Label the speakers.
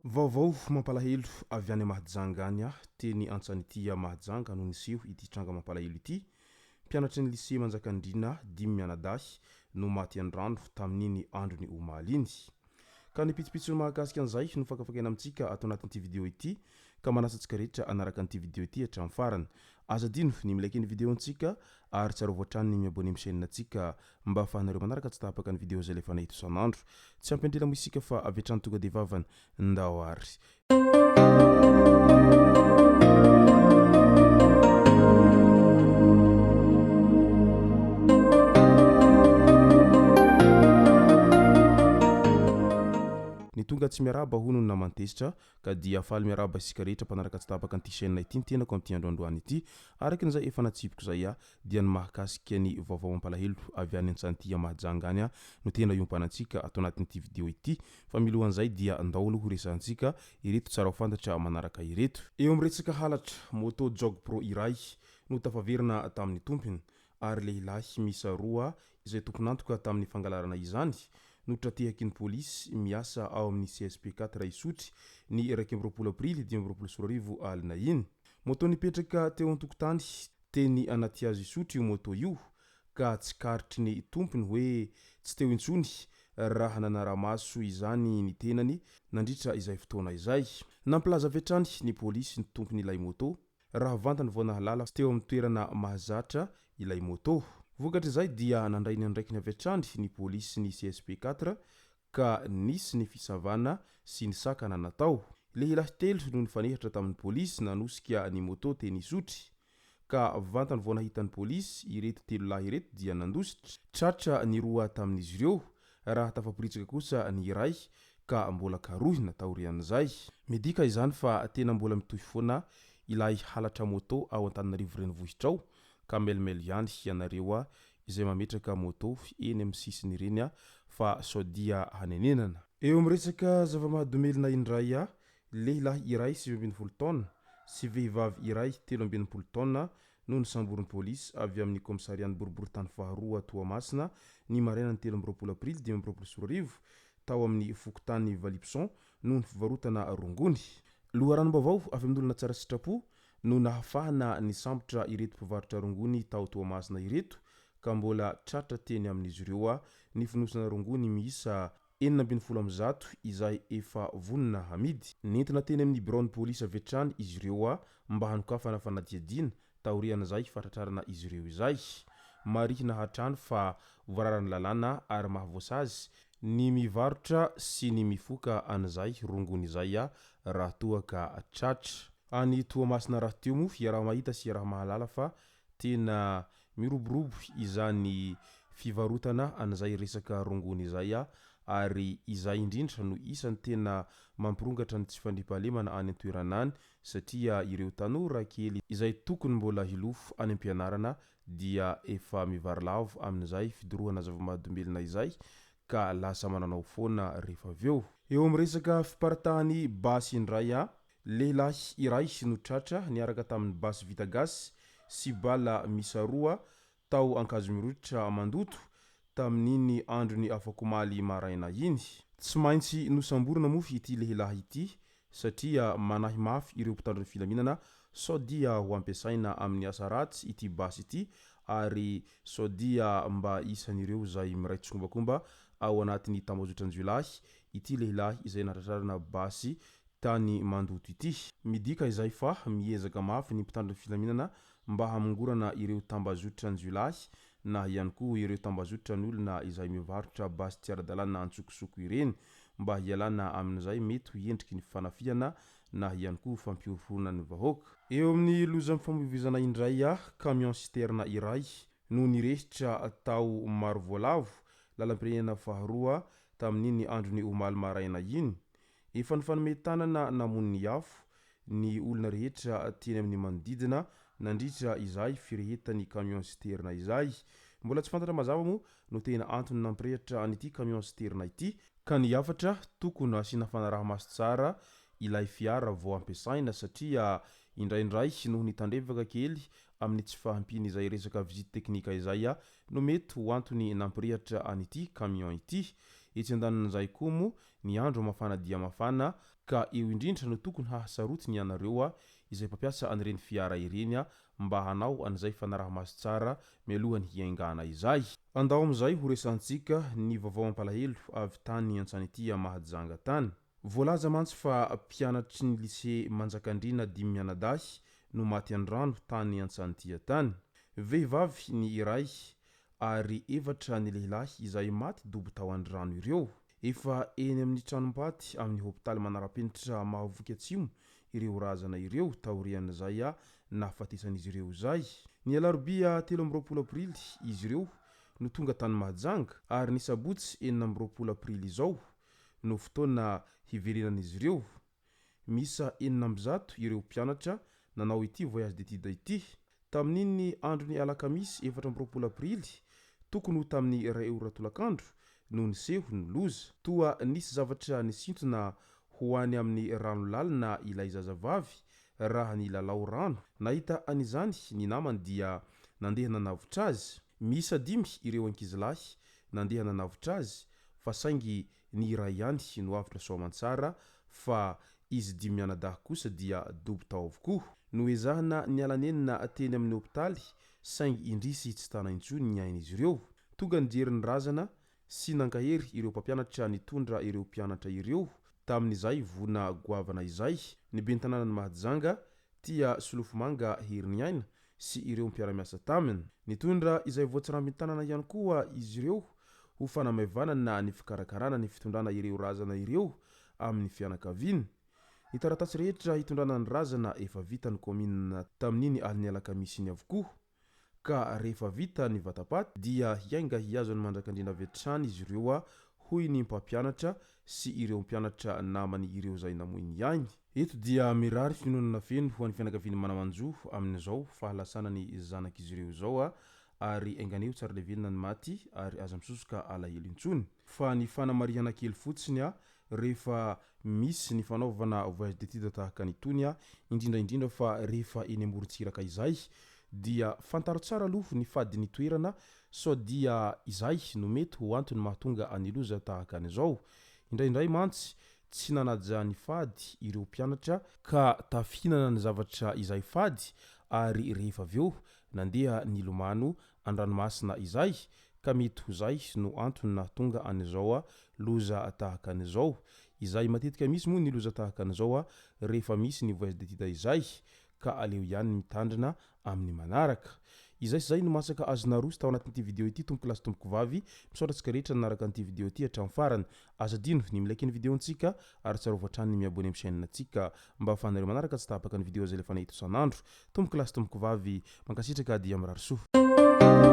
Speaker 1: Vaovao mampalahelo avy any Mahajanga any aho, teny Antsanitia Mahajanga no niseho ity tranga mampalahelo ity. Mpianatry ny lycée Manjakandriana dimy mianadahy no maty an-drano tamin'iny andron'ny omaly iny. Ka ny pitsopitsony mahakasika an'izay no fakafakaina amintsika ato anatin'ity video ity ka manasa antsika rehetra hanaraka an'ity video ity hatramin'ny farany. Aza adino ny mi-like ny video antsika ary tsarovy hatrany ny mi-abonner amin'ny chaîne antsika mba ahafahanareo manaraka tsy tapaka ny video izay alefanay eto isan'andro. Tsy ampy andrila moa isika fa avy hatrany tonga dia vavany. Ndao ary. Ny tonga tsy miarahaba hono ny naman-tezitra ka dia faly miarahaba isika rehetra mpanaraka tsy tapaka an'ity chaîne ity ny tenako amin'ity andro androany ity. Araka ny izay efa natsipiko izay aho dia ny mahakasika ny vaovao mampalahelo avy any Antsantia Mahajanga any no tena iompanantsika ato anatin'ity video ity. Fa milohan'izay dia ndao aloha ho resahantsika ireto tsara ho fantatra manaraka ireto. Eo amin'ny resaka halatra, moto Jog Pro iray no tafaverina tamin'ny tompony ary lehilahy miisa roa izay tompon'antoka tamin'ny fangalarana izany no tra-tehaky ny polisy miasa ao amin'ny CSP 4 Isotry ny 21 aprily 2025 alina iny. Moto nipetraka teo an-tokotany teny Anatihazo Isotry io moto io ka tsikaritry ny tompony hoe tsy teo intsony raha nanara-maso izany ny tenany nandritra izay fotoana izay. Nampilaza avy hatrany ny polisy ny tompon'ilay moto raha vantany vao nahalala teo amin'ny toerana mahazatra ilay moto. Vokatr'izay dia nandray ny andraikiny avy hatrany ny polisin'ny CSP 4 ka nisy ny fisavana sy ny sakana natao. Lehilahy telo no nifanehatra tamin'ny polisy nanosika ny moto teny Isotry, ka vantany vao nahita ny polisy ireto telo lahy ireto dia nandositra. Tratra ny roa tamin'izy ireo, raha tafaporitsaka kosa ny iray ka mbola karohina taorian'izay. Midika izany fa tena mbola mitohy foana ilay halatra moto ao Antananarivo renivohitra ao ka mailomailo ihany ianareo izay mametraka moto eny amin'ny sisiny ireny fa sao dia hanenenana. Eo amin'ny resaka zava-mahadomelina indray, lehilahy iray 19 taona sy vehivavy iray 63 taona no nosamborin'ny polisy avy amin'ny kaomisarian'ny boriborintany faharoa Toamasina ny marainan'ny 23 aprily 2025 tao amin'ny fokontany Valipson noho ny fivarotana rongony. Loharanom-baovao avy amin'olona tsara sitrapo no nahafahana nisambotra ireto mpivarotra rongony tao Toamasina ireto ka mbola tratra teny amin'izy ireo ny fonosana rongony miisa 116 izay efa vonona hamidy. Nentina teny amin'ny biraon'ny polisy avy hatrany izy ireo mba hanokafana fanadihadiana taorian'izay fahatratrarana izy ireo izay. Marihina hatrany fa voararan'ny lalàna ary mahavoasazy ny mivarotra sy ny mifoka an'izay rongony izay raha toa ka tratra. Any Toamasina rahateo moa iaraha-mahita sy iaraha-mahalala fa tena miroborobo izany fivarotana an'izay resaka rongony izay ary izay indrindra no isan'ny tena mampirongatra ny tsy fandriampahalemana any an-toerana any satria ireo tanora kely izay tokony mbola hilofo any am-pianarana dia efa mivarilavo amin'izay fidorohana zava-mahadomelina izay ka lasa mananao foana rehefa avy eo. Eo amin'ny resaka fiparitahan'ny basy indray, lehilahy iray no tratra niaraka tamin'ny basy vita gasy sy bala miisa roa tao Ankazomiriotra Mandoto tamin'iny andron'ny afakomaly maraina iny. Tsy maintsy nosamborina moa ity lehilahy ity satria manahy mafy ireo mpitandro ny filaminana sao dia ho ampiasaina amin'ny asa ratsy ity basy ity ary sao dia mba isan'ireo izay miray tsikombakomba ao anatin'ny tambajotran-jiolahy ity lehilahy izay natratrarana basy tany Mandoto ity. Midika izay fa miezaka mafy ny mpitandro ny filaminana mba hamongorana ireo tambajotran-jiolahy na ihany koa ireo tambajotran'olona izay mivarotra basy tsy ara-dalàna antsokosoko ireny mba hialana amin'izay mety ho endriky ny fanafihana na ihany koa fampihorohoroana ny vahoaka. Eo amin'ny lozam-pifamoivoizana indray, camion citerne iray no nirehitra tao Marovoalavo, lalam-pirenena faharoa, tamin'iny andron'ny omaly maraina iny. Efa nifanome tanana namono ny afo ny olona rehetra teny amin'ny manodidina nandritra izay firehetan'ny camion citerne izay. Mbola tsy fantatra mazava moa no tena antony nampirehitra an'ity camion citerne ity. Ka ny hafatra, tokony asiana fanaraha-maso tsara ilay fiara vao ampiasaina satria indraindray noho ny tandrevaka kely amin'ny tsy fahampian'izay resaka visite teknika izay no mety ho antony nampirehatra an'ity camion ity. Etsy andanin'izay koa moa ny andro mafana dia mafana ka eo indrindra no tokony hahasarotiny ianareo izay mpampiasa an'ireny fiara ireny mba hanao an'izay fanaraha-maso tsara mialohan'ny hiaingàna izay. Andao amin'izay ho resahantsika ny vaovao mampalahelo avy tany Antsanity Mahajanga tany. Voalaza mantsy fa mpianatry ny lycée Manjakandriana dimy mianadahy no maty an-drano tany Antsanitia tany. Vehivavy ny iray ary efatra ny lehilahy izay maty dobo tao an-drano ireo. Efa eny amin'ny tranom-paty amin'ny hopitaly manara-penitra Mahavoky Atsimo ireo razana ireo taorian'izay nahafatesan'izy ireo izay. Ny alarobia 23 aprily izy ireo no tonga tany Mahajanga ary ny sabotsy 26 aprily izao no fotoana hiverenan'izy ireo. Miisa 106 ireo mpianatra nanao ity voyage d'études ity. Tamin'iny andron'ny alakamisy 24 aprily, tokony ho tamin'ny iray ora tolakandro no niseho ny loza. Toa nisy zavatra nisintona ho any amin'ny rano lalina ilay zazavavy raha nilalao rano. Nahita an'izany ny namany dia nandeha nanavotra azy. Miisa dimy ireo ankizilahy nandeha nanavotra azy fa saingy Ny iray ihany no avotra soamantsara fa izy dimy mianadahy kosa dia dobo tao avokoa. Noezahina niala nenina teny amin'ny hopitaly saingy indrisy tsy tana intsony ny ain'izy ireo. Tonga nijery ny razana sy nankahery ireo mpampianatra nitondra ireo mpianatra ireo tamin'izay voina goavana izay ny ben'ny tanànan'i Mahajanga, Tia Solofomanga Heriniaina sy ireo mpiara-miasa taminy. Nitondra izay voatsirambin-tanana ihany koa izy ireo ho fanamaivanana ny fikarakarana ny fitondrana ireo razana ireo amin'ny fianakaviany. Ny taratasy rehetra hitondrana ny razana efa vitan'ny kaominina tamin'iny alin'ny alakamisy iny avokoa ka rehefa vita ny vatapaty dia hiainga hihazo an'i Manjakandriana avy hatrany izy ireo hoy ny mpampianatra sy ireo mpianatra namany ireo izay namoy ny ainy. Eto dia mirary fiononana feno ho an'ny fianakavian'ny mana-manjo amin'izao fahalasanan'ny zanak'izy ireo izao ary enga-anie ho tsara levenina ny maty ary aza misosoka alahelo intsony. Fa ny fanamarihana kely fotsiny rehefa misy ny fanaovana voyage d'étude tahaka an'itony indrindra indrindra fa rehefa eny amorontsiraka izay dia fantaro tsara aloha ny fadin'ny toerana sao dia izay no mety ho antony mahatonga ny loza tahaka an'izao. Indraindray mantsy tsy nanaja ny fady ireo mpianatra ka tafihinana ny zavatra izay fady ary rehefa avy eo nandeha nilomano an-dranomasina izay ka mety ho zay no antony nahatonga an'izao loza tahaka an'izao. Izay matetika misy moa ny loza tahaka an'izao rehefa misy ny voyage d'étude izay ka aleo ihany mitandrina amin'ny manaraka. Izay sy izay no masaka azo naroso tao anatin'ity video ity tompoko lahy sy tompoko vavy, misaotra antsika rehetra nanaraka an'ity video ity hatramin'ny farany. Aza adino ny mi-like ny video-ntsika ary tsarovy hatrany ny mi-abonner amin'ny chaîne-ntsika mba ahafahanareo manaraka tsy tapaka ny video izay alefanay eto isan'andro. Tompoko lahy sy tompoko vavy, mankasitraka dia mirary soa.